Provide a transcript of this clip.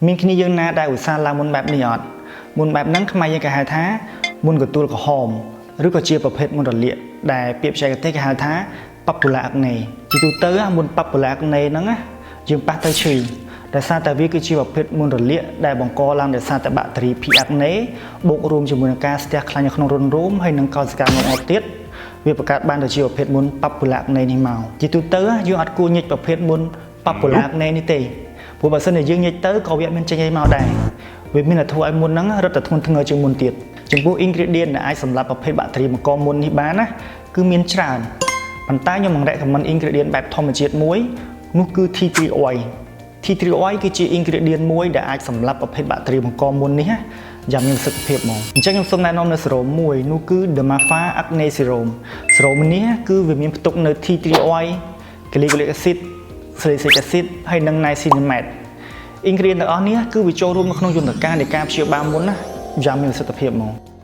មានគ្នាយើងណាដែលឧស្សាហ៍ឡើងមុនបែបនេះអត់មុនបែបហ្នឹងខ្មែរយើងគេហៅថាមុនកទួលក្រហមឬក៏ជាប្រភេទមុនរលាកដែលពាក្យបច្ចេកទេសគេហៅថា papular acne។ ជាទូទៅមុន papular acne ហ្នឹងណាយើងប៉ះទៅឈឺដោយសារតែវាគឺជាប្រភេទមុនរលាកដែលបង្កឡើងដោយសារតែបាក់តេរី P. acne បូករួមជាមួយនឹងការស្ទះខ្លាញ់នៅក្នុងរន្ធរោមហើយនិងកោសិកាងប់ៗទៀតវាបង្កើតបានទៅជាប្រភេទមុន papular acne នេះមកជាទូទៅយើងអត់គួរញិចប្រភេទមុន papular acne នេះទេព្រោះបើសិនជាយើងញិចទៅក៏វាអត់មានចេញអីមកដែរវាមានតែធ្វើឲ្យមុនហ្នឹងរឹតតែធ្ងន់ធ្ងរជាងមុនទៀតចំពោះ ingredient ដែលអាចសម្លាប់ប្រភេទបាក់តេរីបង្កមុននេះបានណាគឺមានច្រើនប៉ុន្តែខ្ញុំនឹង recommend ingredient បែបធម្មជាតិមួយនោះគឺ tea tree oil។ Tea tree oil គឺជា ingredient មួយដែលអាចសម្លាប់ប្រភេទបាក់តេរីបង្កមុននេះណាយ៉ាងមានប្រសិទ្ធភាពហ្មងអញ្ចឹងខ្ញុំសូមណែនាំនៅសេរ៉ូមមួយនោះគឺ Dermafa Acne Serum។ សេរ៉ូមនេះគឺវាមានផ្ទុកនៅ tea tree oil, glycolic acid, salicylic acid ហើយនិង niacinamide។ Ingredient ទាំងអស់នេះគឺវាចូលរួមនៅក្នុងយន្តការនៃការព្យាបាលមុនណាយ៉ាងមានប្រសិទ្ធភាពហ្មង។